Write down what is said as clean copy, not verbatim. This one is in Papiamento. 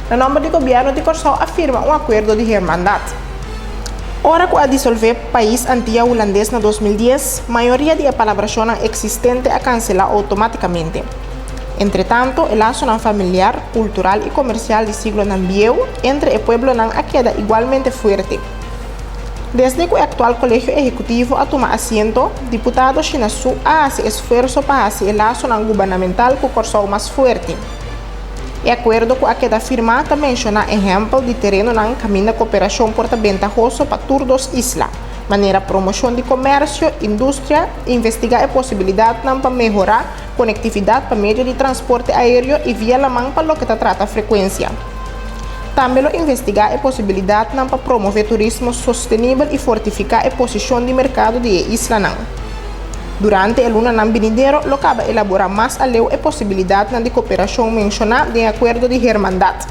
Na nòmber di gobièrnu di Kòrsou a firma un akuerdo di hermandat. Ora ku a disolvé pais Antia Hulandes na 2010, mayoria di e palabrashonnan eksistente a kanselá outomátikamente. Entretanto, e lasonan familiar, kultural i komersial di siglonan bieu entre e pueblonan a keda igualmente fuerte. Desde ku e aktual Kolegio Ehekutivo a tuma asiento, diputado Shinasu a hasi esfuerso pa hasi e lasonan gubernamental ku Kòrsou mas fuerte. E akuerdo ku a keda firmá ta menshoná ehèmpel di terenonan kaminda koperashon por ta bentahoso pa tur dos isla, manera promoshon di komersio, industria, investigá e posibilidatnan pa mehorá konektividat pa medio di transporte aéreo i via laman pa loke ta trata frekuensia. Tambe lo investigá e posibilidatnan pa promové turismo sostenibel i fortifiká e posishon di merkado di e islanan. Durante e lunanan binidero lo kaba elaborá mas aleu e posibilidatnan di koperashon menshoná den e akuerdo di hermandat.